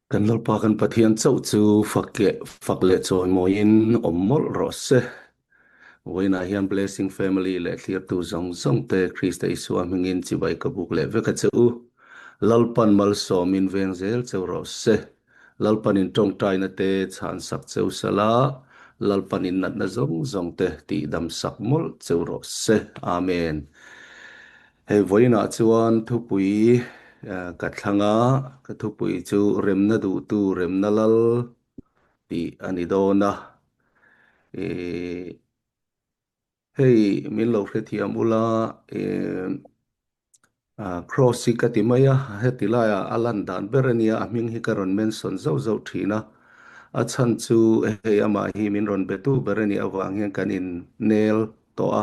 Kan Lalpa kan Pathian chauh chu fak leh fak leh chawimawiin awm mawlh rawh se. Vawiinah hian Blessing Family leh thlirtu zawng zawng te Krista Isua hmingin chibai ka buk leh vek a che u. Lalpan malsawmin veng zel cheu rawh se. Lalpan in tawngtaina te chhan sak cheu sala, Lalpan in natna zawng zawng te tihdam sak mawlh cheu rawh se. Amen. Hei vawiinah chuan thupui ka thlang a, ka thupui chu Remna duhtu Remna Lal tih a ni dawn a. Ih hei min lo hrethiam ula ih Cross hi ka ti mai a, heti laiah a lan dan ber a nia, a hming hi ka rawn mention zauh zauh thin a. A chhan chu hei amah hi min rawn betu ber a nih avang hian kan innel tawh a,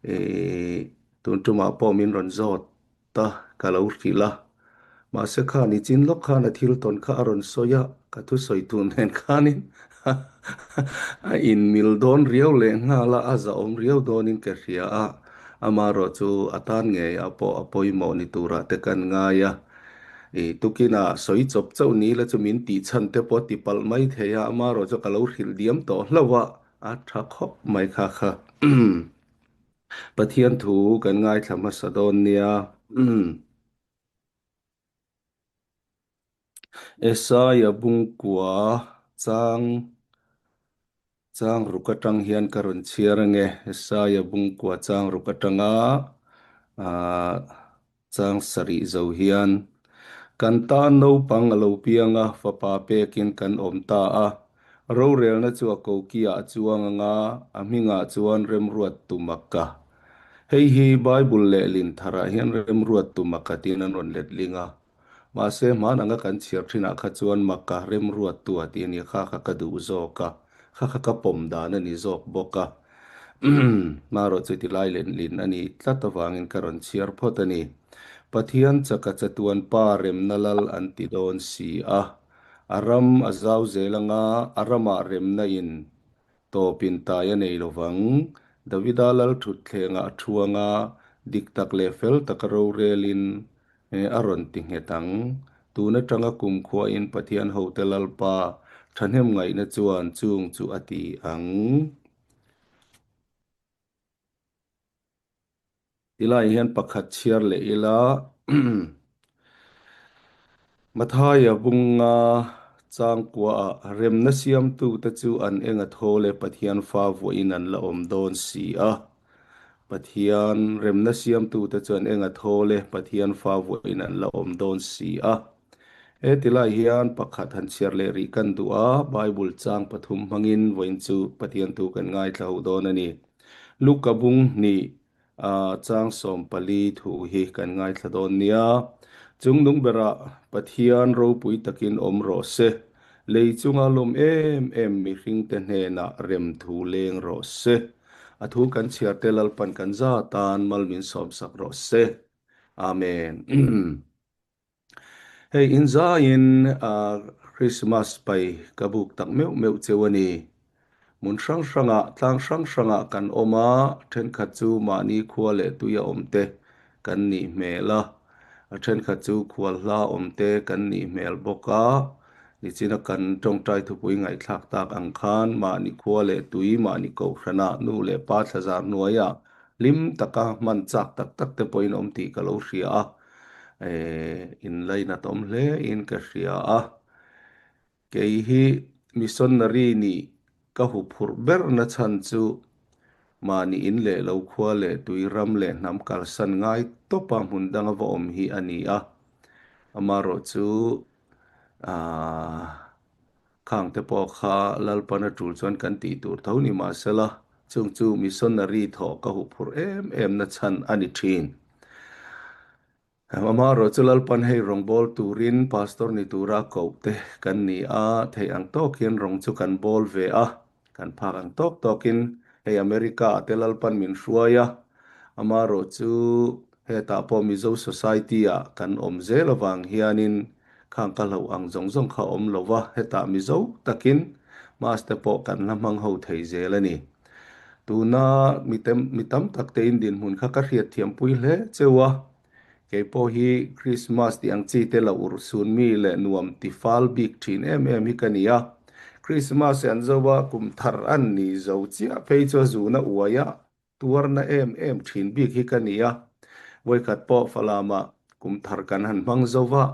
ih tun tumah pawh min rawn zawt ta ka lo hrilh a. Mahse kha nichin lawk khan a thil tawn kha a rawn sawi a, ka thusawi tur nen khanin a inmil dawn riau leh nghal a, a zahawm riau dawnin ka hria a, amaherawh chu a tan ngeiah pawh a pawimawh ni turah te kan ngai a. Ih tukinah sawi chawp chauh ni la chu min tih chhan te pawh a ti palh mai thei a, amaherawh chu ka lo hrilh diam tawh hlauh a, a tha khawp mai kha kha. Pathian thu kan ngaithla hmasa dawn nia. Esaia bungkua chang chang ruk atang hian ka rawn chhiar ange. Esaia bungkua chang ruk atanga Chang sarih zo hian kan tan naupang a lo piang a, fapa pekin kan awm ta a. Rorelna chu a kokiah a chuang ang a, a hmingah chuan Remruat Tumaka. Hei hi Bible lehlin tharah hian Remruat Tumaka tiin an rawn letling a. Mahse, hman anga kan chhiar thinah kha chuan Maka Remruattua tih a nia, kha kha ka duh zawk a, kha kha ka pawm dan a ni zawk bawk a. Marawh chu tilai lenlin a nih tlat avangin ka rawn chhiar phawt a ni. Pathian chaka chatuan pa remna lal an ti dawn si a. A ram a zau zel anga a ramah remna in tawpin tai a nei lovang. Davida lal thutthlengah a thu anga dik tak leh fel taka rorelin a rawn ti nghet ang. Tun atanga kumkhuain Pathian hote Lalpa thahnem ngaihna chuan chung chu a ti ang. Tilai hian pakhat chhiar leh ila Mathaia bunga changkuaah remna siamtute chu an eng a thaw leh Pathian fa vuahin an la awm dawn si a. Pathian remna siamtute chu an eng a thaw leh Pathian fa vuahin an la awm dawn si a. He tilai hian pakhat han chhiar leh rih kan duh a, Bible chang pathum hmangin vawiin chu Pathian thu kan ngaithla ho dawn a ni. Luka bung hnih a chang 14 thu hi kan ngaithla dawn nia. Chung nung berah Pathian ropui takin awm rawh se, lei chunga lawm em em mihringte hnenah rem thu leng rawh se. A thu kan chhiar te Lalpan kan za tan mal min sawmsak rawh se. Amen. Hei inzaiin Christmas pai ka buk tak meuh meuh cheu a ni. Hmun hrang hrangah, tlang hrang hrangah kan awm a, thenkhat chu mahni khua leh tuia awm te kan nih hmel a, a thenkhat chu khual hla awm te kan nih hmel bawk a. Nichina kan tawngtai thupui ngaihthlak tak ang khan mahni khua leh tui, mahni kohhranah, nu leh pa thlazar hnuaiah hlim taka hman chak tak tak te pawhin awm tih ka lo hria a. Inlainat awm hle in ka hria a, kei hi missionary nih ka huphurh ber na chhan chu mahni in leh lo khua leh tui ram leh hnam kalsan ngai tawpa hmun danga va awm hi a ni a, amaherawh chu aah. Khang te pawh kha Lalpan a tul chuan kan tih tur tho ni mahsela, chung chu missionary thawh ka huphurh em em na chhan a ni thin. Amaherawh chu Lalpan hei rawng bawl turin pastor ni tura koh te kan ni a, theih ang tawk hian rawng chu kan bawl ve a, kan phak ang tawk tawkin hei America ah te Lalpan min hruai a, amaherawh chu Hetah pawh Mizo Society ah kan awm zel avang hianin khang ka hlauh ang zawng zawng kha awm lo va, hetah Mizo takin Mass te pawh kan la hmang ho thei zel a ni. Tuna mi tam tak te in dinhmun kha ka hriatthiam pui hle cheu a. Kei pawh hi Krismas tih ang chi te lo urhsun mi leh nuam ti fal bik thin em em hi ka ni a. Krismas hi an zo a, kum thar an ni zo chiah phei chu a zuna uai a, tuarna em em thin bik hi ka ni a. Vawikhat pawh Falamah kum thar kan han hmang zo va,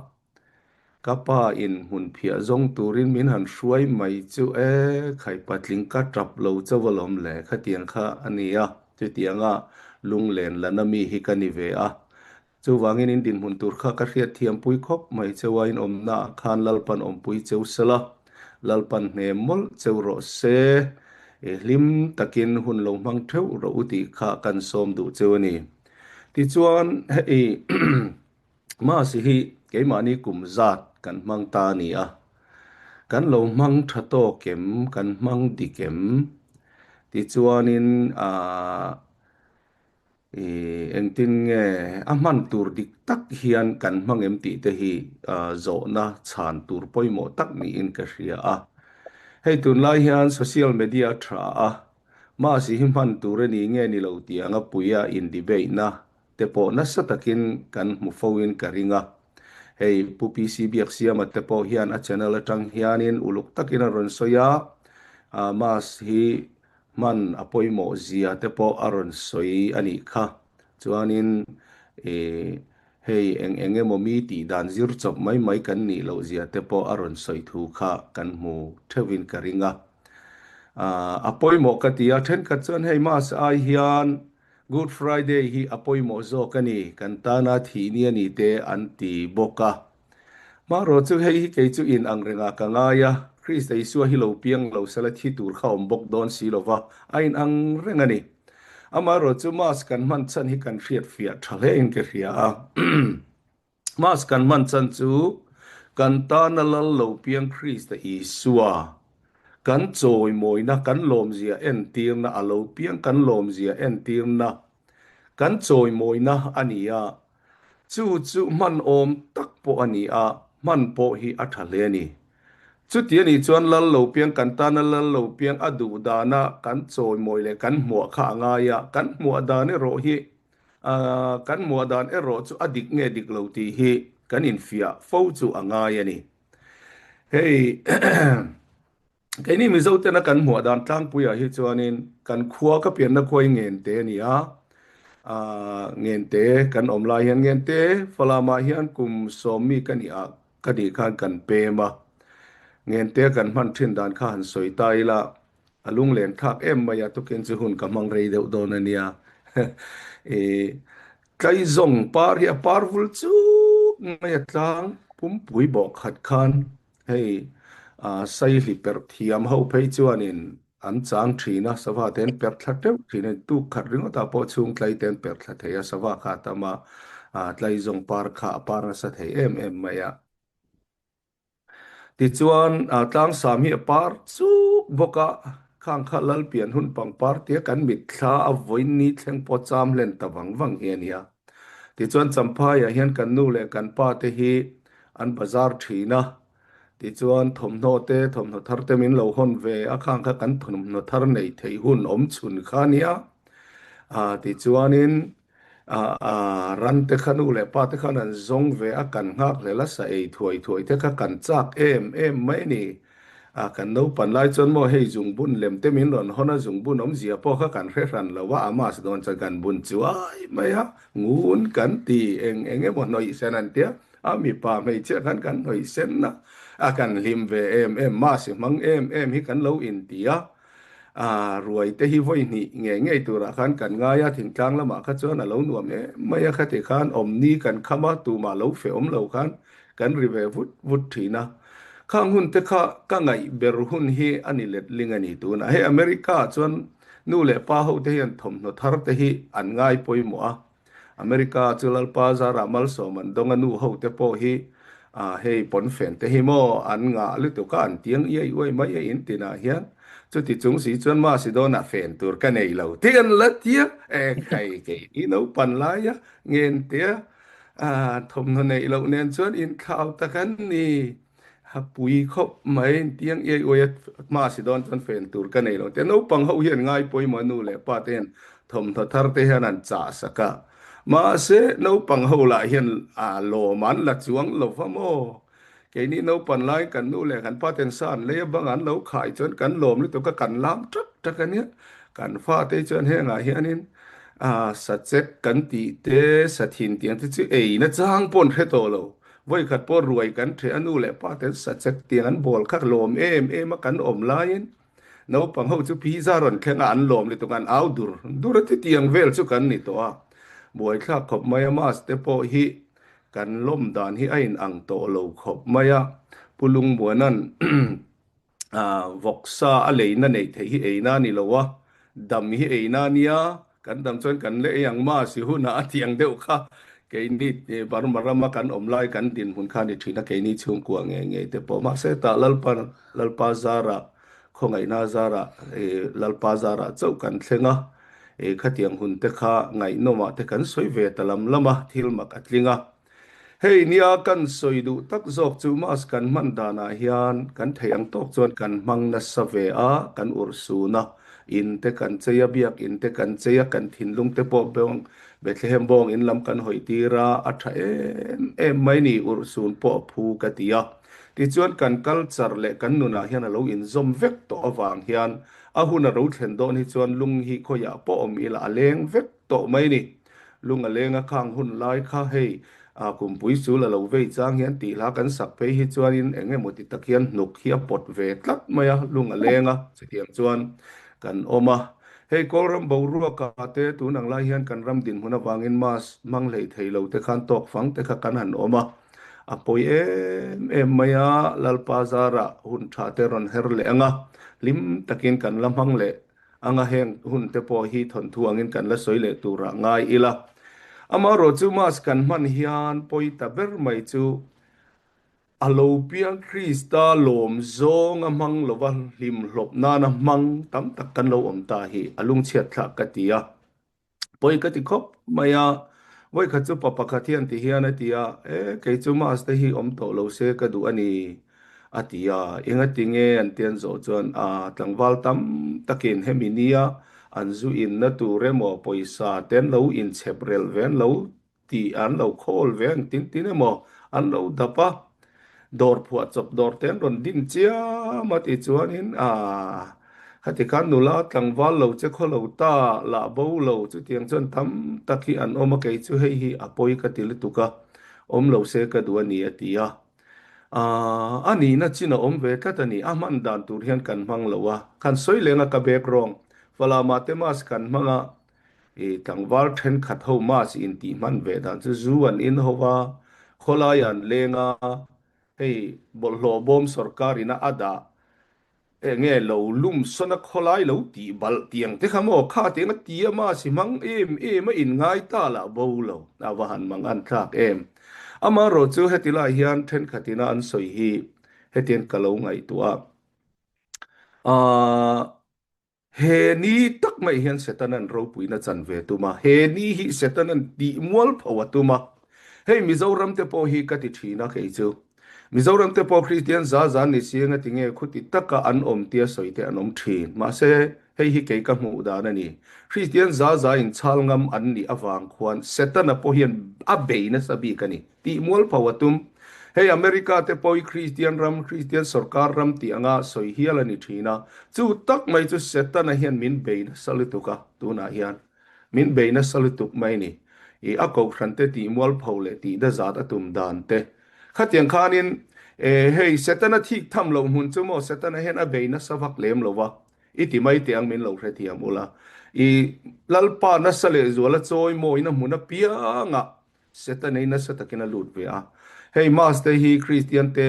Ka pa in hmun phiah zawng turin min han hruai mai chu e, khai patling ka tap lo chauh alawm le, khatiang kha a ni a, chutianga lunglen lana mi hi ka ni ve a. Chuvangin in dinhmun tur kha ka hriatthiam pui khawp mai cheu a, in awmna ah khan Lalpan awmpui cheu sela, Lalpan hnem mawlh cheu rawh se, i hlim takin hun lo hmang theuh rawh u tih kha kan sawm duh cheu a ni. Tichuan hei. Mahse hi keimahni kum zat kan hmang ta a ni a, kan lo hmang tha tawk em, kan hmang dik em? Tichuanin aah ih engtin nge a hman tur dik tak hian kan hmang em tih te hi zawhna chhan tur pawimawh tak niin ka hria a. Hei tunlai hian social media a tha a, mahse hi hman tur a ni nge ni lo tih anga puia in debate na te pawh nasa takin kan hmu fo in ka ring a. Hei Pu PC Biaksiama te pawh hian a channel atang hianin uluk takin a rawn sawi a, mask hi hman a pawimawh zia te pawh a rawn sawi a nih kha. Chuanin ih hei eng eng emaw mi tih dan zir chawp mai mai kan nih loh zia te pawh a rawn sawi thu kha kan hmu theuhin ka ring a. A pawimawh ka ti a, thenkhat chuan hei mask ai hian Good Friday hi a pawimawh zawk a ni, kan tana thih ni a ni te an ti bawk a. Hmarawh chu hei hi kei chu in ang rengah ka ngai a, Krista Isua hi lo piang lo sela thi tur kha awm bawk dawn si lo va, a in ang reng a ni. Amaherawh chu Mass kan hman chhan hi kan hriat fiah tha hle in ka hria a. Mass kan hman chan chu kan tana lal lo piang Krista Isua kan chawimawina, kan lawmzia entirna, a lo piang kan lawmzia entirna, kan chawimawina a ni a. Chu chu hman awm tak pawh a ni a, hman pawh hi a tha hle a ni. Chuti a nih chuan lal lo piang kan tana lal lo piang a duh dana kan chawimawi leh kan hmuah kha a ngai a, kan hmuah dan erawh hi Kan muah dan erawh chu a dik nge dik lo tih hi kan infiah fo chu a ngai a ni. Hei keini Mizo tena kan muah dan tlangpuiah hi chuanin kan khua ka pianna khua hi Ngente a ni a, Ngente kan awm lai hian Ngente Falamah hian kum sawmmi ka nih ah ka nih khan kan pem a, Ngente kan hman thin dan kha han sawi ta ila A lunglen thlak em mai a, tukin chu hun ka hmang rei deuh dawn a nia. I tlaizawng par hi a par vul chuk mai a tlang pumpui bawh khat khan hei saihli perh thiam ho phei chuanin an chang thin a, sava te an perh thla teuh thin a, tuk khat ringawtah pawh chhung tlai te an perh thla thei a, sava kha a tam a, tlaizawng par kha a par nasa thei em em mai a. Tichuan, tlangsam hi a par chuk bawk a, khang kha Lalpian hun pangpar tia kan mitthla a vawiin ni thleng pawh cham hlen ta vang vang hi a nia. Tichuan, Champhaiah hian kan nu leh kan pa te hi an bazar thin a, tichuan thawmhnaw te, thawmhnaw thar te min lo hawn ve a, khang kha kan thawmhnaw thar nei theih hun awm chhun kha a nia. Tichuanin, Ran te kha nu leh pa te khan an zawng ve a, kan nghak hlel a, sa ei thuai thuai te kha kan chak em em mai a ni. Kan naupan lai chuan maw hei zungbun lem te min rawn hawn a, zungbun awmzia pawh kha kan hre hran lo a, a mask dawn chuan kan bun chuai mai a, ngun kan ti eng eng emaw hnawih sen an tia, a mipa hmeichhia khan kan hnawih sen a, a kan hlim ve em em, mask hmang em em hi kan lo inti a. A ruai te hi vawi hnih ngei ngei turah khan kan ngai a, thingtlang lamah kha chuan a lo nuam em mai a, khati khan awmni kan kham a, tumah lo feh awm lo khan kan ri ve vut vut thin a. Khang hun te kha ka ngaih ber hun hi a ni letling a ni tunah. Hei America ah chuan nu leh pa ho te hian thawmhnaw thar te hi an ngai pawimawh a, America chu Lalpa zarah malsawm an dawng a nu ho te pawh hi hei pawnfen te hi maw an ngah lutuk a an tiang iai uai mai a in tinah hian chuti chung si chuan Macedonia fen tur ka nei lo tih an la tia e khai kei ni naupan lai a ngen tia thawmhnaw neih loh nen chuan inthlau tak an ni. A pui khawp mai, tiang iai uai a hma si dawn chuan fen tur ka nei lo tia naupang ho hian ngai pawimawh nu leh pa te hian thawmhnaw thar te hian an chah sak a. Mahse, naupang ho lah hian a lawm an la chuang lo va maw? Keini naupan lai kan nu leh kan pa ten sa an lei a bang an lo khai chuan kan lawm lutuk a, kan lam tak tak a nia. Kan fate chuan hengah hianin sachek kan tih te, sathin tih ang te chu eina chang pawh an hre tawh lo. Vawikhat pawh ruai kan ṭheh a nu leh pa ten sachek tiang an bawl kha lawm em em a kan awm laiin Naupang ho chu pizza rawn thleng a, an lawm lutuk a, an au dur dur a, chutiang vel chu kan ni tawh a. Buaithlak khawp mai a, mass te pawh hi kan lawm dan hi a in ang tawh lo khawp mai a. Pu Lungmuana'n vawksa a leina neih theih hi eina a ni lo a, dam hi eina a nia, Kan dam chuan kan la ei ang ma si hunah a tiang deuh kha keini Burma rama kan awm lai kan dinhmun kha ni thin a, keini chhungkua ngei ngei te pawh. Mahse tah Lalpa Lalpa zarah khawngaihna zarah Lalpa zarah chauh kan thleng a, khatiang hun te kha ngaihnawmah te kan sawi ve ta lam lam a, thil mak a tling a. Hei nia kan sawi duh tak zawk chu mask kan hman danah hian kan theih ang tawk chuan kan hmang nasa ve a, kan urh sun a, in te kan chei a, biak in te kan chei a, kan thinlung te pawh bawng Bethlehem bawng in lam kan hawi tir a, a tha em em mai ni, urh sun pawh a phu ka ti a. Tichuan kan culture leh kan nunah hian a lo inzawm vek tawh avang hian a hun a ro thlen dawn hi chuan lung hi khawiah pawh awm ila a leng vek tawh mai ni. Lung a leng a khang hun lai kha hei a kumpui sul a lo vei chang hian tih hla kan sak phei hi chuanin eng emaw ti tak hian hnuk hi a pawt ve tlat mai a, lung a leng a, chutiang chuan kan awm a. Hei Kawlram boruaka te tun ang lai hian kan ram dinhmun avangin mask hmang hlei thei lo te khan tawk fang te kha kan han awm a, a pawi em em mai a, Lalpa zarah hun tha te rawn her leh ang a, hlim takin kan la hmang leh Anga heng hun te pawh hi thawnthu angin kan la sawi leh turah ngai ila. Amaherawh chu mask kan hman hian pawi ta ber mai chu a lo piang Krista lawm zawnga hmang lova hlimhlawp nana hmang tam tak kan lo awm ta hi a lungchhiat thlak ka ti a. Pawi ka ti khawp mai a, vawikhat chu pa pakhat hian ti hian a ti a, E, kei chu mass te hi awm tawh lo se ka duh a ni, a ti a. Engati nge an ti an zawh chuan, A, tlangval tam takin hemi nia an zu inna tur emaw pawisa te an lo inchhep relh ve an lo tih an lo khawl ve ang tin tin emaw an lo dap a, dawr phuah chawp dawr te an rawn din chiam a tih chuanin aah khati khan nula tlangval lo che khaw lo ta lah bo lo chutiang chuan tam tak hi an awm a kei chu hei hi a pawi ka ti lutuk a awm lo se ka duh a ni a ti a aah a nihna chin a awm ve tlat a ni a hman dan tur hian kan hmang lo a kan sawi leng a ka bag rawng Falamah te mask kan hmang a I tlangval thenkhat ho mass in tih hman ve dan chu zu an in ho va, khawlai an leng a, hei bawlhhlawh bawm sorkar ina a dah eng nge lo lum sawn a khawlai lo tih balh tiang te kha maw kha tiang a ti a mass i hmang em em a in ngai ta lah bo lo a va han mang an thlak em. Amaherawh chu heti lai hian thenkhat ina an sawi hi hetiang ka lo ngaihtuah a, aah. He ni tak mai hian Setanan ropuina chan ve tum a, he ni hi Setanan tih mualpho a tum a. Hei Mizoram te pawh hi ka ti thin a kei chu. Mizoram te pawh Kristian za za ni si enga tinge khuti taka an awm tia sawi te an awm thin. Mahse hei hi kei ka hmuh dan a ni. Kristian za za in chhal ngam an nih avang khuan Setana pawh hian a bei nasa bik a ni. Tih mualpho a tum. Hei America te pawh hi Kristian ram, Kristian sorkar ram tih anga sawi hial a ni thin a. Chu tak mai chu Setana hian min bei nasa lutuk a, tunah hian min bei nasa lutuk mai ni. I a kohhran te tih mualpho leh tih dazat a tum dan te. Khatiang khanin e hei Setana thik tham loh hmun chu maw Setana hian a bei nasa vak lem lo va. I ti mai teh ang min lo hrethiam ula. I Lalpa nasa leh zuala chawi mawina hmun apiangah Satan ei nasa takin a lut ve a. Hei Mass te hi Kristian te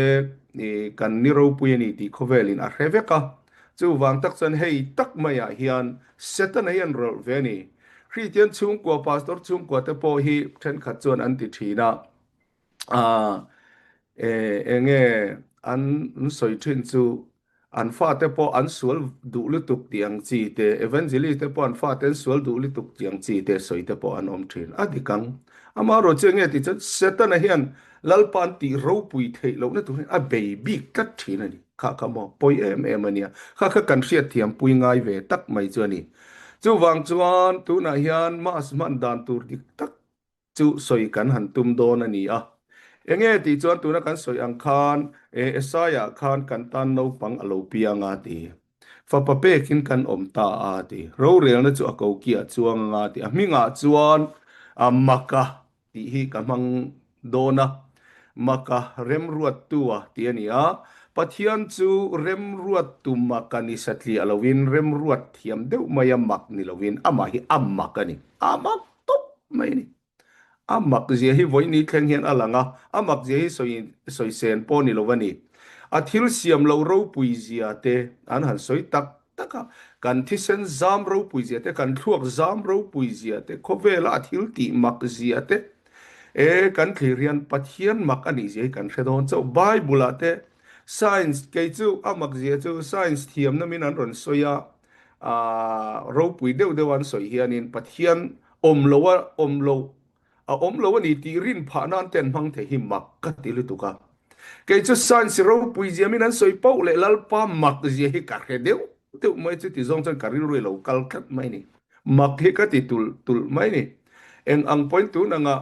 kan ni ropui a ni tih khawvelin a hre vek a. Chuvang tak chuan hei tak maiah hian Setana hi an rawlh ve a ni. Kristian chhungkua, Pastor chhungkua te pawh hi thenkhat chuan an ti thin a. Eng nge an sawi thin chu An fate pawh an sual duh lutuk tih ang chi te, Evangelist te pawh an fate an sual duh lutuk tih ang chi te sawi te pawh an awm thin. A dik ang. Amaherawh chu enge tih chuan Setana hian Lalpa an tih ropui theih lohna tur hian a bei bik tlat thin a ni. Kha kha maw pawi em em a nia. Kha kha kan hriatthiam pui ngai ve tak mai chu a ni. Chuvang chuan tunah hian mass hman dan tur dik tak. Chu sawi kan han tum dawn a ni a. Enge tih chuan tuna kan sawi ang khan e Esaia khan kan tan naupang a lo piang a ti. Fapa pekin kan awm ta a ti. Rorelna chu a kokiah chuang anga ti. A hmingah chuan a Maka tih hi ka hmang dawn a. Maka remruattua tih a ni a. Pathian chu remruattu maka ni satliah loin remruat thiam deuh maia mak ni loin amah hi a mak a ni. A mak tawp mai a ni. A mak zia hi vawiini thleng hian a lang a, a mak zia hi sawi sawi sen pawh ni lo a ni. A thil siam lo ropui zia te an han sawi tak tak a, kan thisen zam ropui zia te, kan thluak zam ropui zia te, khawvela a thil tih mak zia te, e kan thlir hian Pathian mak a nih zia hi kan hre dawn chauh. Bible ah te science kei chu a mak zia chu science thiamna min an rawn sawi a, ropui deuh deuh an sawi hianin Pathian awm lo a awm lo a awm lo a ni tih rin phah nan te an hmang thei hi mak ka ti lutuk a. Kei chu science ropui zia min an sawi pauh leh Lalpa mak zia hi ka hre deuh deuh mai chu ti zawng chuan ka rilru i lo kal tlat mai ni. Mak hi ka ti tulh tulh mai ni. Eng ang pawhin tun anga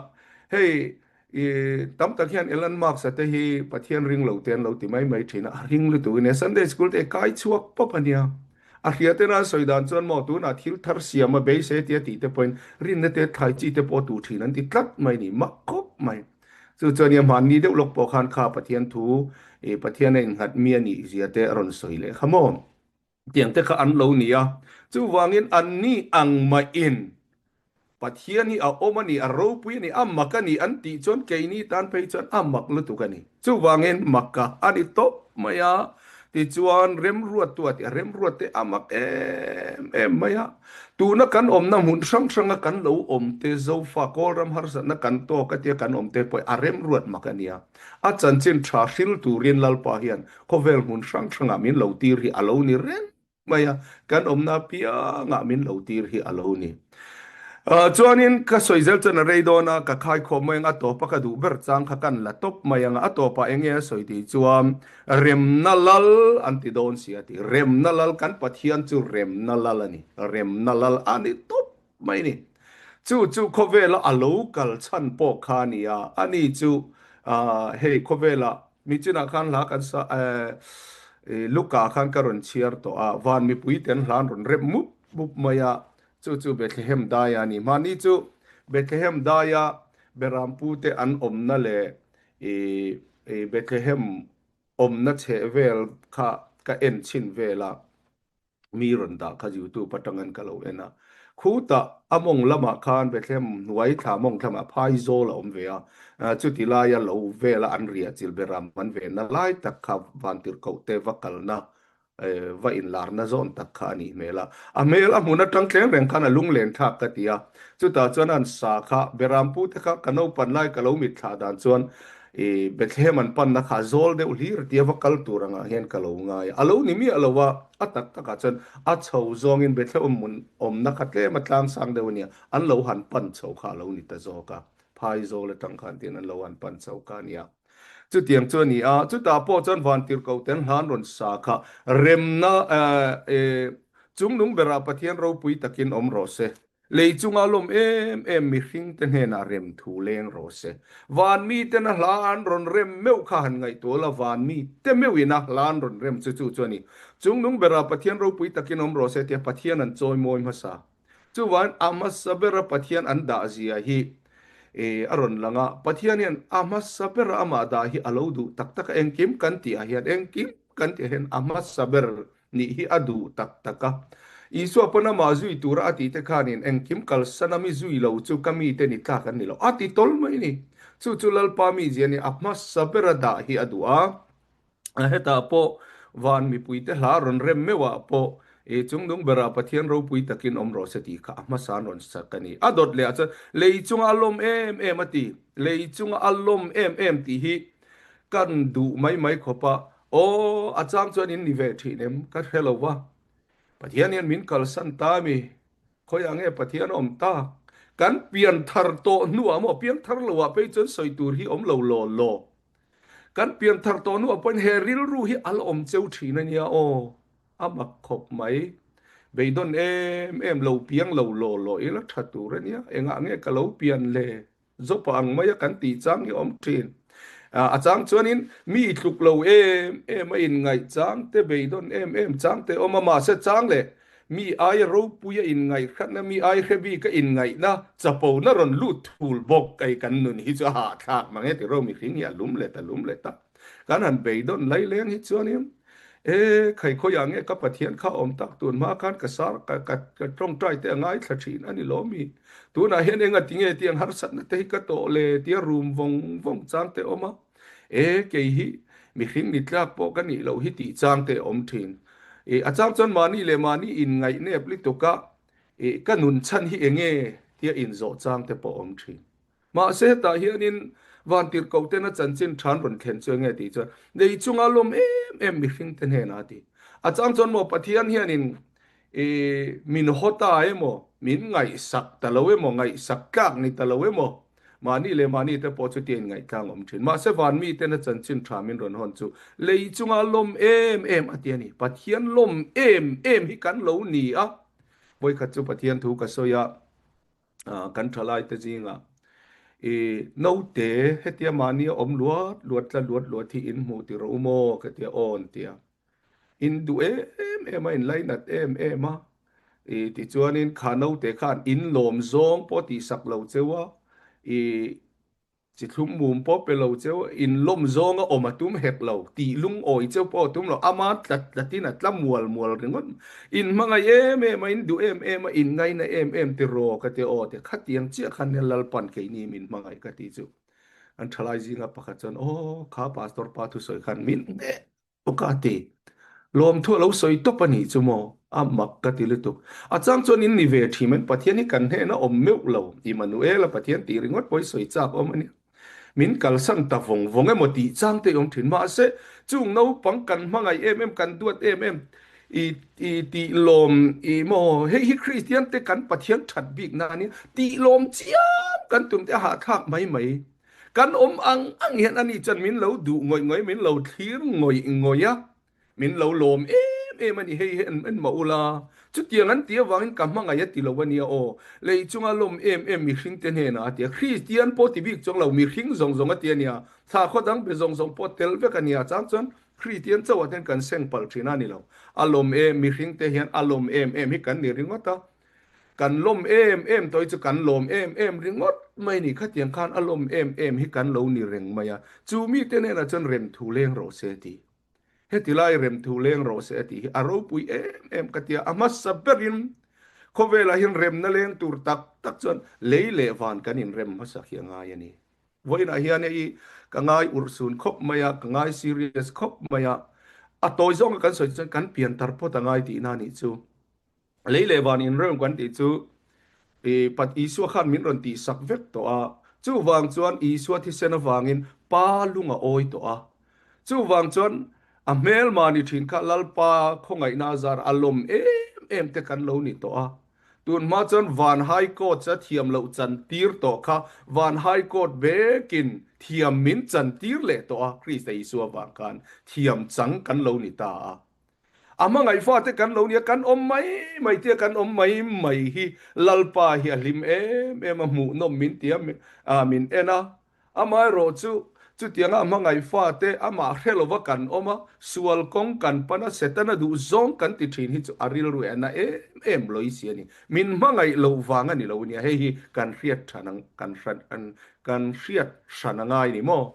hei I tam tak hian Elon Musk-a te hi Pathian ring lo te an lo ti mai mai thin a, a ring lutuk in e. Sunday School te kai chhuak pawp a nia. A hria tena an sawi dan chuan maw tunah thil thar siam a beisei tia tih te pawhin rinna te thlai chi te pawh tu thin an ti tlat mai ni, mak khawp mai. Chu chuan i hmanni deuh lawk pawh khan kha Pathian thu i Pathian a innghat mi a nih zia te a rawn sawi leh kha maw. Tiang te kha an lo ni a, chuvangin anni ang mahin Pathian hi a awm a ni, a ropui a ni, a mak a ni an tih chuan keini tan phei chuan a mak lutuk a ni. Chuvangin makka a ni tawp mai a, tichuan remruattu a ti a, remruat te a mak em em mai a. Tuna kan awmna hmun hrang hranga kan lo awm te, Zofa Kawlram harsatna kan tawk a tia kan awm te pawh a remruat mak a nia. A chanchin tha hril turin Lalpa hian Khawvel hmun hrang hrangah min lo tir hi a lo ni reng mai a, kan awmna apiangah min lo tir hi a lo ni. Chuanin ka sawi zel chuan a rei dawn a, ka khai khawp mai ang, a tawpa ka duh ber chang kha kan la tawp mai ang a, a tawpah eng nge a sawi tih chuan Remna Lal an ti dawn si a ti. Remna Lal, kan Pathian chu Remna Lal a ni, Remna Lal a ni tawp mai ni. Chu chu khawvela a lo kal chhan pawh kha a ni a, ani chu hei khawvela mi chinah khan hla kan sa Luka khan ka rawn chhiar tawh a, van mipui ten hla an rawn rep mup mup mai a, chu chu Bethlehem daia a ni. Mahni chu Bethlehem daia Berampu te an awmna leh Bethlehem awmna chhehvel kha ka en chhin vel a. Mi rawn dah kha youtube atangin ka lo en a, khutah a mawng lamah khan Bethlehem hnuai thla mawng thlamah phaizawl a awm ve a, chuti laia lo vela an riah chil beram an venna lai tak kha vantirhkoh te va kalna va inlarna zawn tak kha a nih hmel a, a hmel a hmun atang tleng reng khan a lunglen thlak ka ti a, chutah chuan an sa kha beram pute kha ka naupan lai ka lo mitthlah dan chuan I Bethlehem an panna kha zawl deuh hlir tia va kal tur angah hian ka lo ngai a. A lo ni miah lo a, a tak takah chuan a chho zawngin Bethlehem hmun awmna kha tlem a tlang sang deuh a nia, an lo han pan chho kha a lo ni ta zawk a, phai zawl atang khan tiin an lo han pan chho kha a nia. Chutiang chu a ni a, chutah pawh chuan vantirhkoh ten hlan rawn sa kha remna chungnung berah Pathian ropui takin awm rawh se. Lei chunga lawm em em mihringte hnenah rem thu leng rawh se. Van miten a hla an rawn rem meuh kha han ngaihtuah la, van mite meuhin a hla an rawn rem chu chu chu a ni. Chungnung berah Pathian ropui takin awm rawh se tia Pathian an chawi mawi hmasa. Chuvangin a hmasa bera Pathian an dah zia hi a rawn lang a. Pathian hian a hmasa bera amah dah hi a lo duh tak tak a, engkim kan tih ah hian engkim kan tih ah hian a hmasa ber nih hi a duh tak tak a. Isua pawn amah zui tura a tihte khanin engkim kalsan a mi zui lo chu ka mite ni tlak an ni lo a ti tawl mai ni. Chu chu Lalpa mi zia ni a hmasa bera dah hi a duh a. Hetah pawh van mipuite hla rawn rem meuhah pawh i chungnung berah Pathian ropui takin awm rawh se tih kha a hmasa an rawn sak a ni. A dawt leh ah chuan lei chunga a lawm em em a ti. Lei chunga a lawm em em tih hi kan duh mai mai khawp a. Aw, a chang chuan in ni ve thin em? Ka hre lo va. Pathian hian min kalsan ta mi? Khawiah nge Pathian a awm tak? Kan pian thar tawh hnuah maw? Piang thar loah phei chuan sawi tur hi awm lo law law. Kan pian thar tawh hnuah pawhin he rilru hi a la awm cheu thin a nia aw. A mak khawp mai. Beidawn em em lo piang lo law law ila tha tur a nia. Engah nge ka lo pian le? Jopa ang maia kan tih chang hi a awm thin. A chang chuanin mi tluk lo em em a inngaih chang te, beidawn em em chang te awm a, mahse chang leh mi aia ropui a inngaihhratna, mi ai hre bik a inngaihna chapona rawn lut thul bawk ei kan nun hi chu a hahthlak mang e tiro mihring hi a lum let a lum let a. Kan han beidawn lai leng hi chuanin e khaikhawiah nge ka Pathian kha awm tak tun hma khan ka sar ka ka ka tawngtai te a ngaithla thin a ni lo mi. Tunah hian enga tinge tiang harsatna te hi ka tawh le tia rum vawng vawng chang te awm a. E kei hi mihring ni tlak pawh ka nih loh hi tih chang te a awm thin. E a chang chuan mahni leh mahni inngaih nep lutuk a e ka nun chhan hi enge tia inzawh chang te pawh a awm thin. Mahse hetah hianin Vantirhkoh tena chanchin than rawn thlen chu enge tih chuan lei chunga lawm em em mihring te hnenah a ti. A chang chuan maw Pathian hianin i min haw ta emaw, min ngaihsak ta lo emaw, ngaihsak tlak ni ta lo emaw, mahni leh mahni te pawh chutia inngaih tlang awm thin. Mahse van mi tena chanchin tha min rawn hawn chu lei chunga lawm em em a ti a ni. Pathian lawm em em hi kan lo ni a. Vawikhat chu Pathian thu ka sawi a. Kan thalai te zingah i naute hetia mahni a awm luat luat tla luat luat hi in hmuh tir rawh u maw ka tia aw an tia. In duh em em a, in lainat em em a. I tichuanin kha naute khan in lawm zawng pawh tihsak lo cheu a, i Chi thlum mum pawh pe lo cheu, in lawm zawng a awm a tum hek lo, tih lungawi cheu pawh a tum lo, ama tlat tlatin a tla mual mual ringawt. In hmangaih em em a, in duh em em a, in ngaina em em tiraw ka ti aw ti khatiang chiah khan nia Lalpan keini min hmangaih ka ti chu. An thalai zinga pakhat chuan aw kha pastor pa thusawi khan min hneh Aw ka ti. Lawmthu a lo sawi tawp a nih chu maw? A mak ka ti lutuk. A chang chuan in ni ve thin mai, Pathian hi kan hnehna awm meuh lo. Immanuel-a Pathian tih ringawt pawh hi sawi chak awm a nia. Min kalsan ta vawng vawng emaw tih chang te awm thin. Mahse, chung naupang kan hmangaih em em, kan duat em em i i tih lawm i maw? Hei hi Kristian te kan Pathian that bikna a nia. Tih lawm chiam kan tum te a hahthlak mai mai. Kan awm ang ang hian ani chuan min lo duh ngawih ngawih, min lo thlir ngawih ngawih a, min lo lawm em em a ni. Hei hi an en mah ula, chutiang an tih avangin ka hmangaih a ti lo a nia aw. Lei chunga lawm em em mihring te hnenah a ti a, Kristian pawh ti bik chuang lo, mihring zawng zawng a ti a nia, thlakhaw dang be zawng zawng pawh tel vek a nia, chang chuan Kristian chauhah te hian kan seng palh thin a ni lo. A lawm em, mihring te hian a lawm em em hi kan ni ringawt a. Kan lawm em em tawh hi chu kan lawm em em ringawt mai ni. Khatiang khan a lawm em em hi kan lo ni reng mai a. Chu mite hnenah chuan remthu leng rawh se a ti. Heti lai remthu leng rawh se a tih hi a ropui em em ka ti a. A hmasa berin khawvelah hian remna leng tur tak tak chuan lei leh van kan inrem hmasak hi a ngai a ni. Vawiinah hian hei ka ngai urhsun khawp mai a, ka ngai serious khawp mai a. A tawi zawnga kan sawi chuan kan piantar phawt a ngai tihna a nih chu. Lei leh van inrem kan tih chu i Pat Isua khan min rawn tihsak vek tawh a, chuvang chuan Isua thisen avangin Pa lung a awi tawh a. Chuvang chuan a hmelma ni thin kha Lalpa khawngaihna a zar a lawm em em te kan lo ni tawh a. Tun hma chuan Van High Court a thiam loh chan tir tawh kha Van High Court bekin thiam min chan tir leh tawh a, Krista Isua vang khan thiam chang kan lo ni ta a. A hmangaih fate kan lo nia, kan awm mai mai tia kan awm mai mai hi Lalpa hi a hlim em em a, hmuhnawm min ti a, min en a. Amaherawh chu chutianga a hmangaih fate amah hre lova kan awm a, sual kawng kan pan a, Setana duh zawng kan ti thin hi chu a rilru en a em em lawih si a ni. Min hmangaih loh vang a ni lo nia, hei hi kan hriat than ang, kan hran kan hriat hran a ngai ni maw?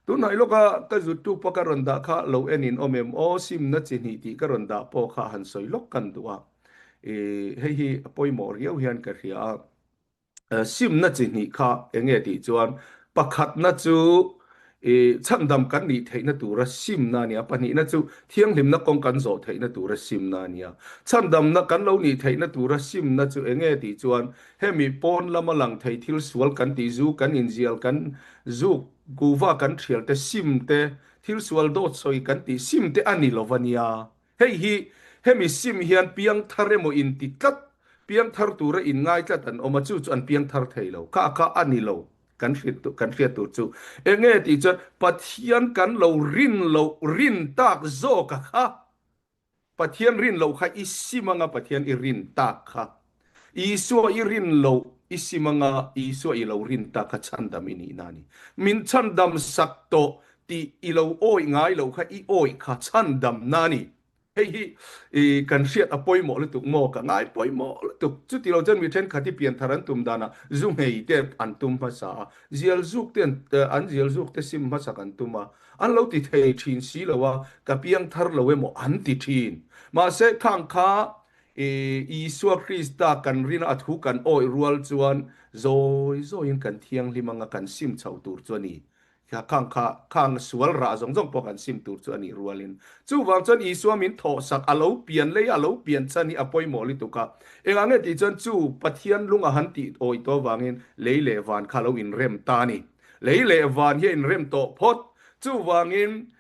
Tunhnai lawka ka zuttu pawh ka rawn dah kha lo en in awm em aw, simna chi hnih tih ka rawn dah pawh kha han sawi lawk kan duh a, i hei hi a pawimawh riau hian ka hria a. Simna chi hnih kha eng nge tih chuan pakhatna chu i chhandam kan nih theihna tura simna a ni a, pahnihna chu thianghlimna kawng kan zawh theihna tura simna a ni a. Chhandamna kan lo nih theihna tura simna chu eng nge tih chuan hemi pawn lama lang thei thil sual kan tih zu kan inzial kan zuk Kuva kan thial te sim te, thil sual dawt sawi kan tih sim te a ni lo va nia. Hei hi hemi sim hian piangthar emaw in ti tlat, piangthar tura in ngai tlat an awm a, chu chu an piangthar thei lo. Kha kha a ni lo kan hriat kan hriat tur chu. Enge tih chuan Pathian kan lo rin loh rin tak zawk a kha. Pathian rin loh kha i sim anga Pathian i rin tak kha. Isua i rin loh, I sim anga Isua i lo rin ta kha chhandam i nihna a ni. Min chhandam sak tawh tih i lo awih ngai loh kha i awih kha chhandamna a ni. Hei hi i kan hriat a pawimawh lutuk maw? Ka ngai pawimawh lutuk. Chuti lo chuan mi thenkhat hi pianthar an tum danah zu nghei te an tum hmasa a, zial zuk te an zial zuk te sim hmasak an tum a, an lo ti thei thin si lo a, ka piangthar lo emaw an ti thin. Mahse khang kha i Isua Krista kan rina a thu kan awih rual chuan zawi zawiin kan thianghlim anga kan sim chho tur chu a ni. Khang kha khang sual rah zawng zawng pawh kan sim tur chu a nih rualin. Chuvang chuan Isua min thawhsak a lo pian lei a lo pian chhan hi a pawimawh lutuk a. Engah nge tih chuan chu Pathian lung a han tih awih tawh avangin lei leh van kha a lo inrem ta a ni. Lei leh van hi a inrem tawh phawt. Chuvangin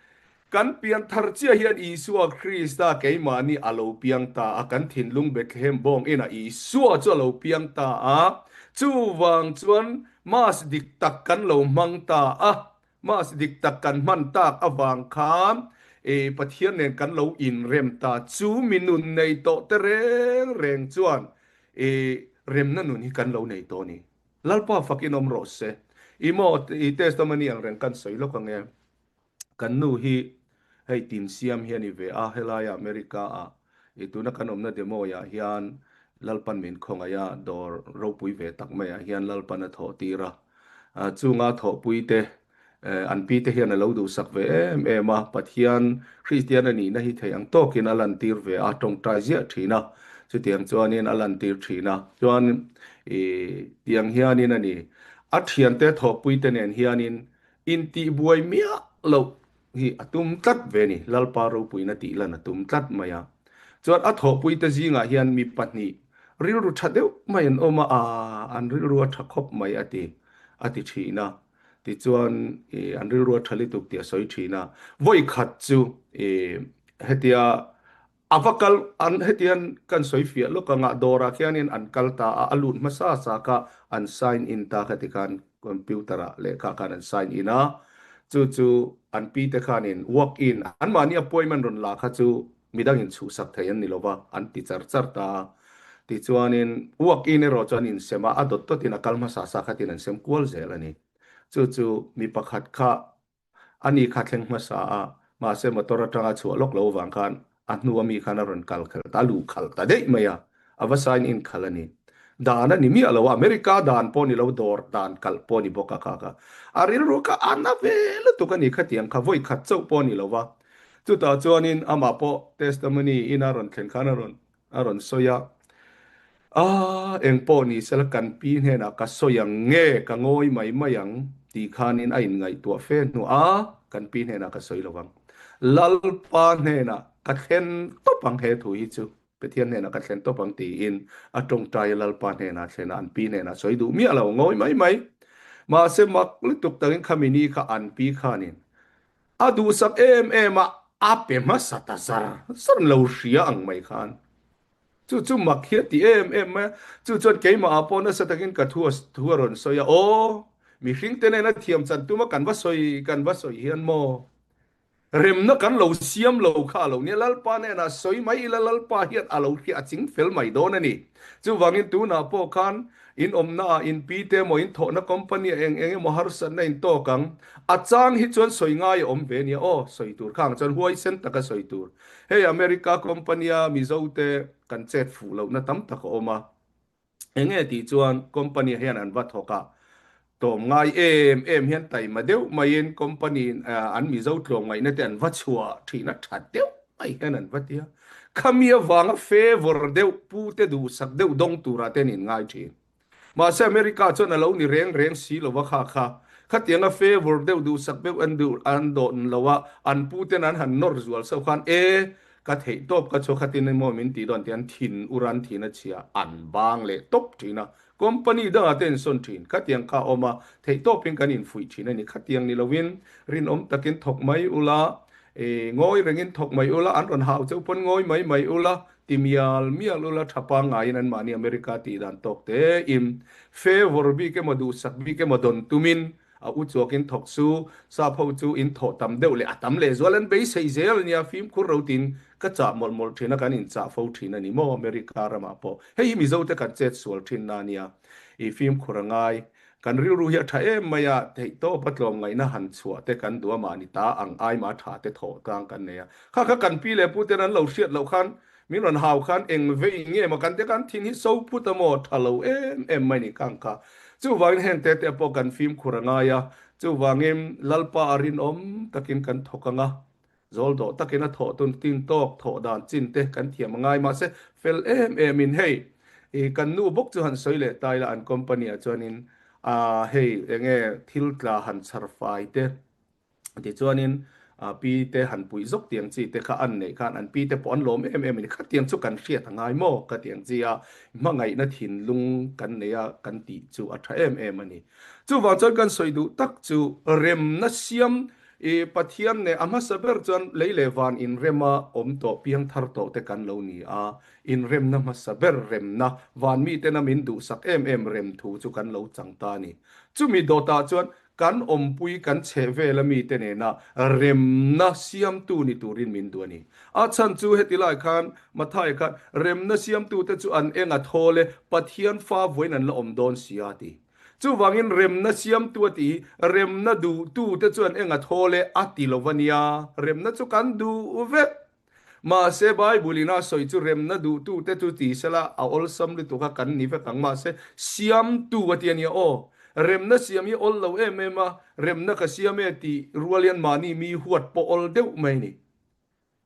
Kan pian thar chiah hian Isua Krista keimahni a lo piang ta a, kan thinlung Bethlehem bawng inah Isua chu a lo piang ta a, chuvang chuan Mass dik tak kan lo hmang ta a, Mass dik tak kan hman tak avang khan e Pathian nen kan lo inrem ta, chu mi nun nei tawh te reng reng chuan e remna nun hi kan lo nei tawh a ni. Lalpa fakin awm rawh se. I maw i testimony ang reng kan sawi lawk ang e. Kan nu hi hei tin siam hi a ni ve a, helaia America ah i tuna kan awmna Des Moines ah hian Lalpan min khawngaih a, dawr ropui ve tak maiah hian Lalpan a thawh tir a. Chunga thawhpui te an pi te hian a lo duhsak ve em em a, Pathian Kristian a nihna hi thei ang tawkin a lantir ve a, tawngtai ziah thin a, chutiang chuanin a lantir thin a. Chuan i tiang hianin a ni, a thiante thawhpui te nen hianin Intihbuai miah loh hi a tum tlat ve ni, Lalpa ropuina tih lan a tum tlat mai a. Chuan a thawhpuite zingah hian mi pahnih rilru tha deuh mai an awm a, aa an rilru a tha khawp mai a ti, a ti thin a. Tichuan i an rilru a tha lutuk tih a sawi thin a. Vawi khat chu i hetia A va kal an hetian kan sawi fiah lawk anga dawrah khianin an kal ta a, a lut hmasa sa kha an sign in ta kha tikhan computer ah lehkha khan an sign in a, chu chu an pi te khanin walk in anmahni appointment rawn la kha chu midangin chhuhsak thei an ni lo va an ti char char ta a, tichuanin walk in erawh chu an insem a, a dawt dawtin a kal hmasa sa khatin an sem kual zel a ni. Chu chu mi pakhat kha A ni kha thleng hmasa a, mahse motor atanga chhuah lawk lo avang khan a hnu a mi khan a rawn kal khalh ta, a luh khalh ta daih mai a, a va sign in khalh a ni. Dan a ni miah lo a, America dan pawh ni lo, dawr dan kalh pawh ni bawk a kha kha. A rilru kha a na ve lutuk a ni khatiang kha, vawi khat chauh pawh ni lo va. Chutah chuanin amah pawh testimony in a rawn thlen khan a rawn A rawn sawi a, A, eng pawh ni sela kan pi hnenah ka sawi ang nge, ka ngawi mai mai ang tih khanin a inngaihtuah fe hnu a, kan pi hnenah ka sawi lo vang. Lalpa hnenah ka thlen tawp ang he thu hi chu, Pathian hnenah ka thlen tawp ang tiin a tawngtai a Lalpa hnenah thlen a, an pi hnenah sawi duh miah lo, ngawi mai mai. Mahse mak lutuk takin khami ni kha an pi khanin A duhsak em em a, a pe hmasa ta zar zar lo hria ang mai khan. Chu chu mak hi a ti em em mai a, chu chuan keimah ah pawh nasa takin ka thu thu a rawn sawi a, aw, mihring te nena thiam chan tuma kan va sawi kan va sawi hian maw, remna kan lo siam lo kha a lo nia, Lalpa hnenah sawi mai ila Lalpa hian a lo hria a ching fel mai dawn a ni. Chuvangin tunah pawh khan In awmnaah in pi te emaw in thawhna company ah eng eng emaw harsatna in tawk ang. A chang hi chuan sawi ngai a awm ve nia aw, sawi tur kha ang chuan huaisen taka sawi tur. Hei America company a Mizo te kan chet fuh lohna tam tak a awm a. Enge tih chuan company ah hian an va thawk a, Tlawm ngai em em hian taima deuh maiin company in an Mizo tlawmngaihna te an va chhuah thin a, tha deuh mai hian an va ti a. Khami avanga favour deuh, pu te duhsak deuh dawng turah te an inngai thin. Mahse America chuan a lo ni reng reng si lova kha kha. Khatianga favour deuh duhsak deuh an duh an dawn lo a, an pu ten an han nawr zual sauh khan e ka theih tawp ka chhuak khatin emaw min tih dawn tih an thin ur an thin a chhia an bang leh tawp thin a. Company dangah te insawn thin, khatiang kha a awm a, theihtawpin kan infuih thin a ni. Khatiang ni loin rinawm takin thawk mai ula, i ngawi rengin thawk mai ula, an rawn hau cheu pawn ngawi mai mai ula, ti mial mial ula tha pangngaiin anmahni America tih dan tawk tein favour bik emaw duhsak bik emaw dawn tumin a u chuakin thawk su, sap ho chu in thawh tam deuh leh a tam lehzual an beisei zel nia, fimkhur ro tin. Ka chah mawlh mawlh thin a, kan inchah fo thin a ni maw America ramah pawh. Hei hi Mizote kan chet sual thin na nia. I fimkhur a ngai. Kan rilru hi a tha em mai a, theihtawpa tlawmngaihna han chhuah te kan duh a mahni ta ang aima tha te thawh tlang kan nei a. Kha kha kan pi leh pu ten an lo hriat loh khan min rawn hau khan eng vei nge maw kan te khan thin hi so phut a maw tha lo em em mai ni kang kha. Chuvangin heng te te pawh kan fimkhur a ngai a, chuvangin Lalpa a rinawm takin kan thawk ang a, Zawl dawh takin a thawh tun tin tawk thawh dan chin te kan thiam a ngai mahse fel em em in hei i kan nu bawk chu han sawi leh ta ila an company ah chuanin ah hei enge thil tla han chhar fai te tichuanin ah pi te han puih zawk tiang chi te kha an neih khan an pi te pawh an lawm em em a ni khatiang chu kan hriat a ngai maw ka ti ang chi a hmangaihna thinlung kan nei a kan tih chu a tha em em a ni chuvang chuan kan sawi duh tak chu remna siam I Pathian nen a hmasa ber chuan lei leh van inrema awm tawh piangthar tawh te kan lo ni a, inremna hmasa ber remna van mitena min duhsak em em rem thu chu kan lo chang ta a ni. Chumi dawtah chuan kan awmpui kan chheh vela mite nena remna siamtu ni turin min duh a ni. A chhan chu heti lai khan Mathai khan remna siamtute chu an eng a thawl e, Pathian fa vawiin an la awm dawn si a ti. Chuvangin remna siamtu a ti hi remna duhtute chuan eng a thawl e a ti lo va nia, remna chu kan duh vek. Mahse Bible in a sawi chu remna duhtute chu ti sela a awlsam lutuk a kan ni vek ang mahse siamtu a ti a nia aw. Remna siam hi awl lo em em a, remna ka siam e tih rual hian mahni mi huat pawh awl deuh mai a ni.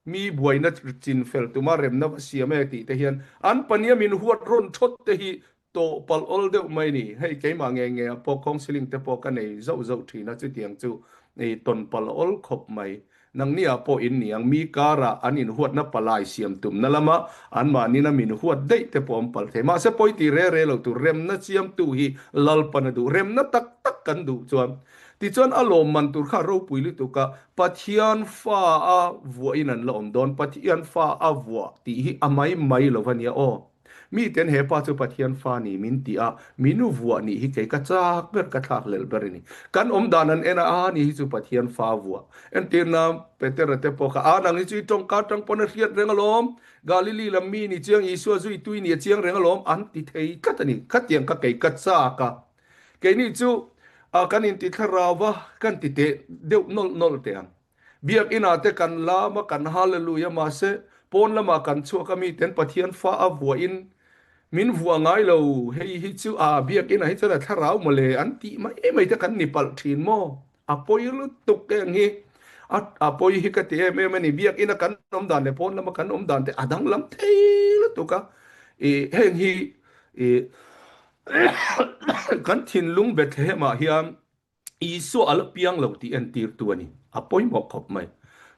Mi buaina chin fel tuma remna va siam e tih te hian an pania min huat rawn thawt te hi tawh palh awl deuh mai ni. Hei keimah nge nge ah pawh counselling te pawh ka nei zauh zauh thin a, chutiang chu tawn palh awl khawp mai. Nangni ah pawh in ni ang, mi karah an inhuatna palai siam tumna lama anmahnin a min huat daih te pawh an palh thei. Mahse pawi tih re re lo tur remna siamtu hi Lalpan a duh. Remna tak tak kan duh chuan Tichuan a lawmman tur kha ropui lutuk a, Pathian fa a vuahin an la awm dawn, Pathian fa a vuah tih hi a mai mai lo va nia aw. Miten he pa chu Pathian fa ni min ti a, min u vuah nih hi kei ka chak ber, ka thlak lel ber a ni. Kan awm dan an en a, a ni hi chu Pathian fa vuah. Entirna Petera te pawh kha, a nang hi chu i tawngka atang pawn a hriat reng alawm, Galili lam mi ni chiang Isua zui tui ni a chiang reng alawm an ti thei tlat a ni. Khatiang kha kei ka chak a. Keini chu kan inti thlarau va, kan ti teh deuh nawlh nawlh teh ang. Biakinah te kan lam a, kan Hallelujah mahse pawn lamah kan chhuak a miten Pathian fa a vuahin min vuah ngai lo, hei hi chu a biakinah hi chuan a thlarau mawle an tih mai mai te kan ni palh thin maw? A pawi lutuk eng hi a a pawi hi ka ti em em a ni. Biakina kan awm dan leh pawn lama kan awm dan te a danglam thei lutuk a, i heng hi i Kan thinlung Bethlehem-ah hian Isua a la piang lo tih entirtu a ni. A pawimawh khawp mai.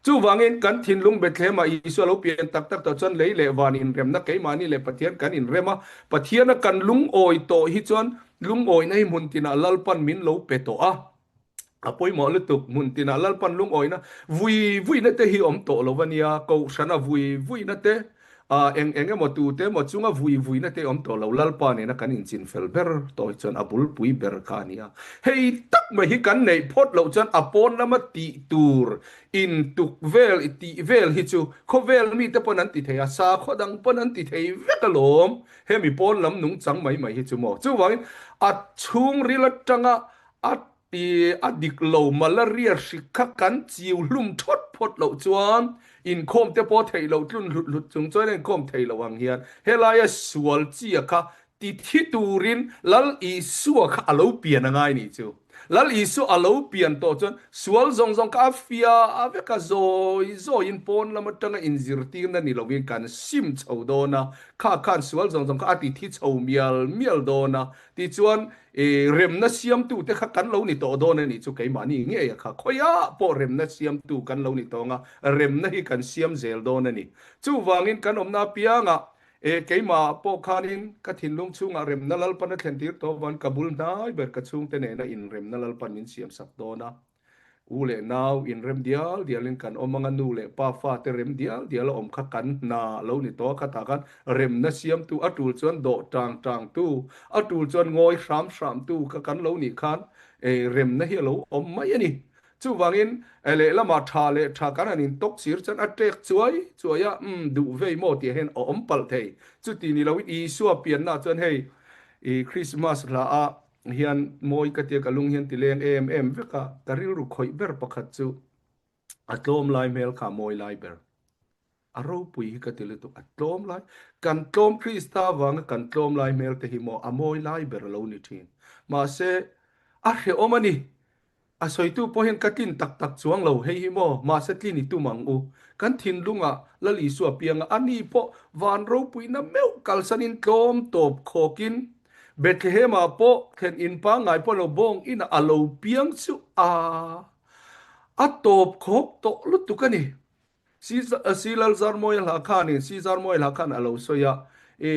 Chuvangin kan thinlung Bethlehem-ah Isua lo pian tak tak tawh chuan lei leh van inremna keimahni leh Pathian kan inrem a. Pathiana kan lungawi tawh hi chuan lungawina hi hmun tinah Lalpan min lo pe tawh a. A pawimawh lutuk, hmun tinah Lalpan lungawina vui vuina te hi awm tawh lo a nia, Kohhrana vui vuina te, eng eng emaw tu te emaw chunga vui vuina te awm tawh lo, Lalpa nena kan inchin fel ber tawh hi chuan a bulpui ber kha a nia. Hei tak mai hi kan neih phawt loh chuan a pawn lama tih tur intuk vel tih vel hi chu khawvel mite pawn an ti thei a, sakhaw dang pawn an ti thei vek alawm, hemi pawn lam nungchang mai mai hi chu maw. Chuvangin a chhungril atanga A ti a dik lo, malaria hrik kha kan chiu hlum thawt phawt loh chuan inkhawm te pawh theih loh tlun hlut hlut chung chuan a inkhawm thei lo ang hian helaia sual chia kha ti thi turin Lal Isua kha a lo pian a ngai nih chu. Lal Isua a lo pian tawh chuan sual zawng zawng kha a fia a vek a, zawi zawiin pawn lam atanga inzirtirna ni lovin kan sim chho dawn a, kha khan sual zawng zawng kha a ti thi chho mial mial dawn a, tichuan I remna siamtute kha kan lo ni tawh dawn a nih chu keimahni ngei a kha. Khawiah pawh remna siamtu kan lo ni tawh ang a, remna hi kan siam zel dawn a ni. Chuvangin kan awmna apiangah e keimahah pawh khanin ka thinlung chhungah remna Lalpan a thlentir tawh avangin ka bul hnai ber ka chhungte nena inremna Lalpan min siamsak dawn a. U leh nau inrem dial dialin kan awm ang a, nu leh pa fate rem dial dial a awm kha kan hna a lo ni tawh a, khatah khan remna siamtu, a tul chuan dawh tang tangtu, a tul chuan ngawi hram hramtu kha kan lo nih khan remna hi a lo awm mai a ni. Chuvangin lehlamah tha leh tha kan han intawk sir chuan a ṭek chuai chuai a, umm duh vei maw tih hian a awm palh thei. Chuti ni loin Isua pianna chuan hei i Krismas hla ah hian mawi ka tia ka lung hian ti leng em em vek a, ka rilru khawih ber pakhat chu a tlawm lai hmel kha a mawi lai ber. A ropui hi ka ti lutuk, a tlawm lai, kan tlawm Krista avanga kan tlawm lai hmel te hi maw a mawi lai ber a lo ni thin. Mahse, a hrehawm a ni. A sawitu pawh hian ka tlin tak tak chuang lo, hei hi maw, mahse tlin i tum ang u. Kan thinlungah Lal Isua pianga a ni pawh van ropuina meuh kalsanin tlawm tawp khawkin Bethlehem-ah pawh thlen in pangngai pawh lo bawng inah a lo piang chu a a tawp khawk tawh lutuk a ni. Si Lalzarmawia hla khanin Si Zarmawia hla khan a lo sawi a, i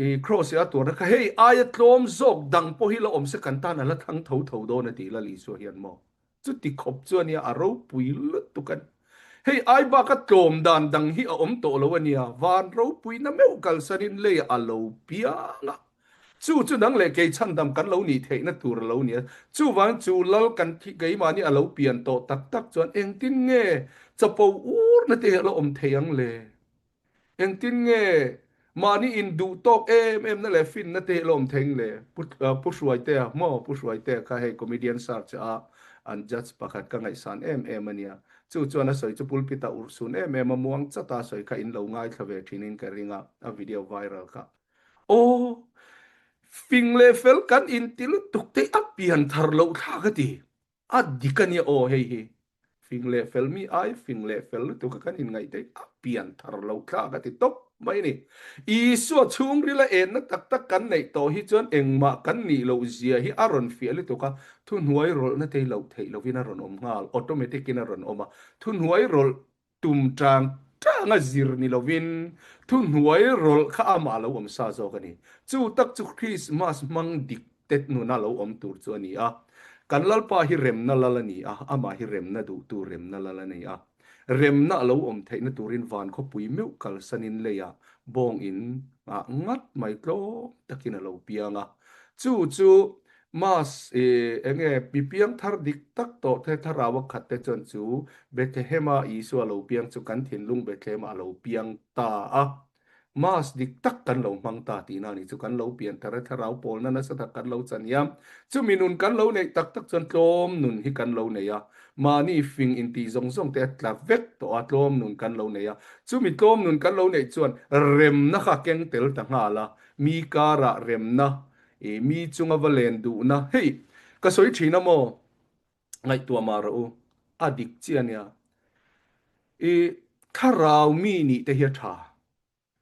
i Kraws i a tuarna kha hei aia tlawm zawk dang pawh hi la awm se kan tan a la thlang tho tho dawn a ti Lal Isua hian maw? Chuti khawp chu a nia a ropui lutuk a ni. Hei ai baka tlawm dan dang hi a awm tawh lo a nia, van ropuina meuh kalsanin leiah a lo piang a. Chu chu nang leh kei chhandam kan lo nih theihna tur a lo ni a. Chuvang chu lal kan khi keimahni a lo pian tawh tak tak chuan engtin nge chapo urna te hi a lo awm thei ang le? Engtin nge mahni induh tawk em em na leh finna te hi a lo awm thei ang le? Pu Pu Hruaitea maw Pu Hruaitea kha hei comedian search a an judge pakhat ka ngaihsan em em a nia. Chu chuan a sawi chu pulpit ah urhsun em em a muang chata a sawi kha in lo ngaithla ve thinin ka ring a, a video viral kha. Aw, fing leh fel kan inti lutuk te a pian thar loh thlak a ti. A dik a nia aw hei hi. Fing leh fel mi ai fing leh fel lutuk a kan inngaih te a pian thar loh thlak a ti tawp mai a ni. Isua chhungrila enna tak tak kan neih tawh hi chuan engmah kan nih loh zia hi a rawn fiah lutuk a, thuhnuai rawlhna te hi loh theih lovin a rawn awm nghal, automatic in a rawn awm a, thuhnuai rawlh Tum tang tanga zir ni lovin thuhnuai rawlh kha amah lo awm sa zawk a ni. Chu tak chu Krismas hmang dik te nuna lo awm tur chu a ni a. Kan Lalpa hi remna lal a ni a, amah hi remna duhtu remna lal a ni a. Remna a lo awm theihna turin van khawpui meuh kalsanin leiah bawng in ah ngat mai tlawm takin a lo piang a. Chu chu Mas, I, enge mi piang thar dik tak tawh te thlarau a khat te chuan chu Bethlehem-a Isua lo piang chu kan thinlung Bethlehem-ah a lo piang ta a. Mas dik tak kan lo hmang ta tihna a ni chu kan lo pian thar a, thlarau pawlna nasa tak kan lo chan hiam. Chumi nun kan lo neih tak tak chuan tlawm nun hi kan lo nei a, mahni fing intih zawng zawng te a tla vek tawh a, tlawm nun kan lo nei a. Chumi tlawm nun kan lo neih chuan remna kha keng tel ta nghal a, mi karah remna I mi chunga va len duhna hei ka sawi thin a maw? Ngaihtuah mah rawh u, a dik chiah ania. I thlarau mi nih te hi a tha,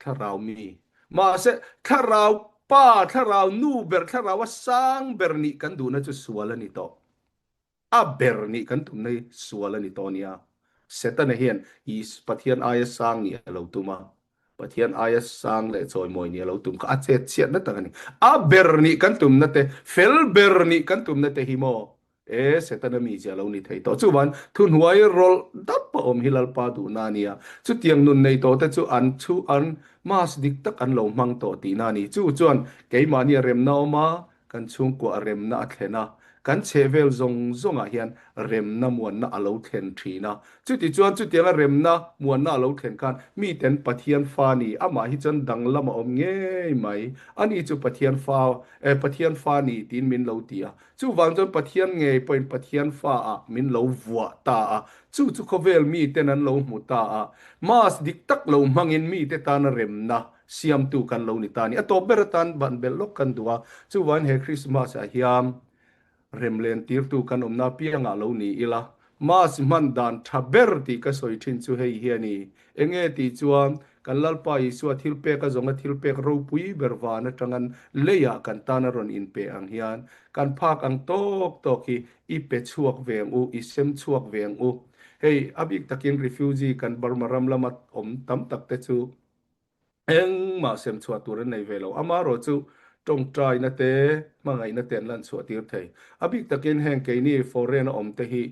thlarau mi. Mahse thlarau pa, thlarau nu ber, thlarau a sang ber nih kan duhna chu sual a ni tawh. A ber nih kan tumna hi sual a ni tawh nia. Setana hian Is Pathian aia sang nih a lo tum a, Pathian aia sang leh chawimawi nih a lo tum kha a chet chhiatna tak a ni. A ber nih kan tumna te, fel ber nih kan tumna te hi maw e Setana mizia a lo ni thei tawh. Chuvan thuhnuai rawlh dap a awm hi Lalpa duhna a nia. Chutiang nun nei tawh te chu an chu an mass dik tak an lo hmang tawh tihna a ni. Chu chuan keimahni a remna awm a, Kan chhungkuah remna a thlen a, kan chhehvel zawng zawngah hian remna muanna a lo thlen thin a. Chutichuan chutianga remna muanna a lo thlen khan miten Pathian fa ni, amah hi chuan danglam a awm ngei mai, ani chu Pathian fa, eh, Pathian fa ni tiin min lo ti a. Chuvang chuan Pathian ngei pawhin Pathian fa ah min lo vuah ta a, chu chu khawvel miten an lo hmu ta a. Mass dik tak lo hmangin mite tana remna Siamtu kan lo ni ta a ni. A tawp ber atan ban belh lawk kan duh a, chuvangin he Krismas ah hian remlen tirtu kan awmna apiangah lo ni ila, Mas hman dan tha ber tih ka sawi thin chu hei hi a ni. Enge tih chuan kan Lalpa Isua thilpek a zawnga thilpek ropui ber van atangan leiah kan tan a rawn inpe ang hian kan phak ang tawk tawk hi i pe chhuak ve ang u, i sem chhuak ve ang u. Hei a bik takin refugee kan Burma ram lama awm tam tak te chu Engmah sem chhuah tur an nei ve lo. Amaherawh chu tawngtaina te, hmangaihna te an lan chhuah tir thei. A bik takin heng keini foreign a awm te hi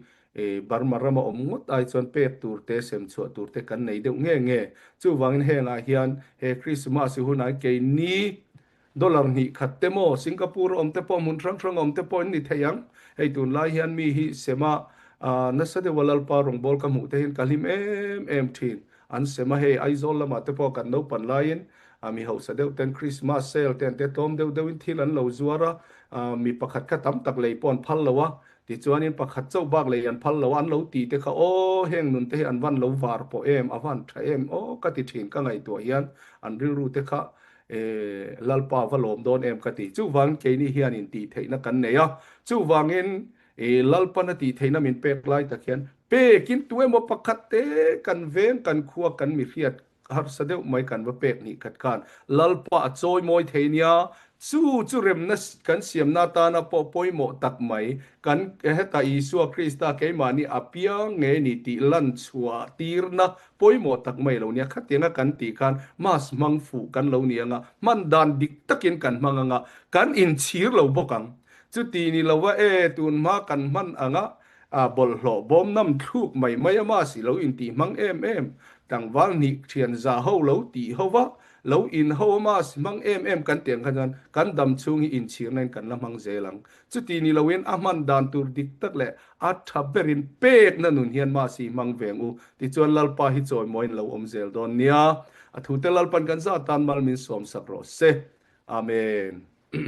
Burma rama awm ngawt ai chuan pek tur te, sem chhuah tur te kan nei deuh nge nge. Chuvangin hengah hian he Christmas hunah keini Dollar hnih khat te maw, Singapore a awm te pawh, hmun hrang hrang a awm te pawh an ni thei ang. Hei tunlai hian mi hi sema Nasa deuha Lalpa rawngbâwl ka hmuh te hian ka hlim em em ṭhin. An sem a, hei Aizawl lamah te pawh kan naupan laiin mi hausa deuh ten Christmas sale te an te tlawm deuh deuhin thil an lo zuar a, mi pakhat kha tam tak lei pawh an phal lo a, tichuanin pakhat chauh bak lei an phal lo a, an lo ti te kha aw heng nun te hi an van lo var pawh em, a van tha em aw ka ti thin ka ngaihtuah hian an rilru te kha Lalpa va lawm dawn em ka ti. Chuvangin keini hianin tih theihna kan nei a, chuvangin I Lalpan a tih theihna min pek lai tak hian pekin tu emaw pakhat te kan veng kan khua kan mi hriat harsa deuh mai kan va pek hnih khat khan Lalpa a chawi mawi thei nia, chu chu remna kan siamna atana pawh pawimawh tak mai kan heta Isua Krista keimahni a piang nge ni tih lan chhuah tirna pawimawh tak mai lo nia. Khatianga kan tih khan mass hmang fuh kan lo ni anga, hman dan dik takin kan hmang anga, kan inchhir lo bawk ang. Chuti ni lo a e, tun hma kan hman ang a, a bawlhhlawh bawm nam thluk mai mai a mah si lo intih hmang em em, tlangval hnih thian za ho lo tih ho va, lo in ho a mah si hmang em em kan tih ang kha chuan kan dam chhung hi inchhirna in kan la hmang zel ang. Chuti ni lo in a hman dan tur dik tak leh a tha ber in pekna nun hian mah si hmang veng u tichuan Lalpa hi chawimawiin lo awm zel dawn nia. A thute Lalpan kan zah tan mal min sawm sak rawh se. Amen.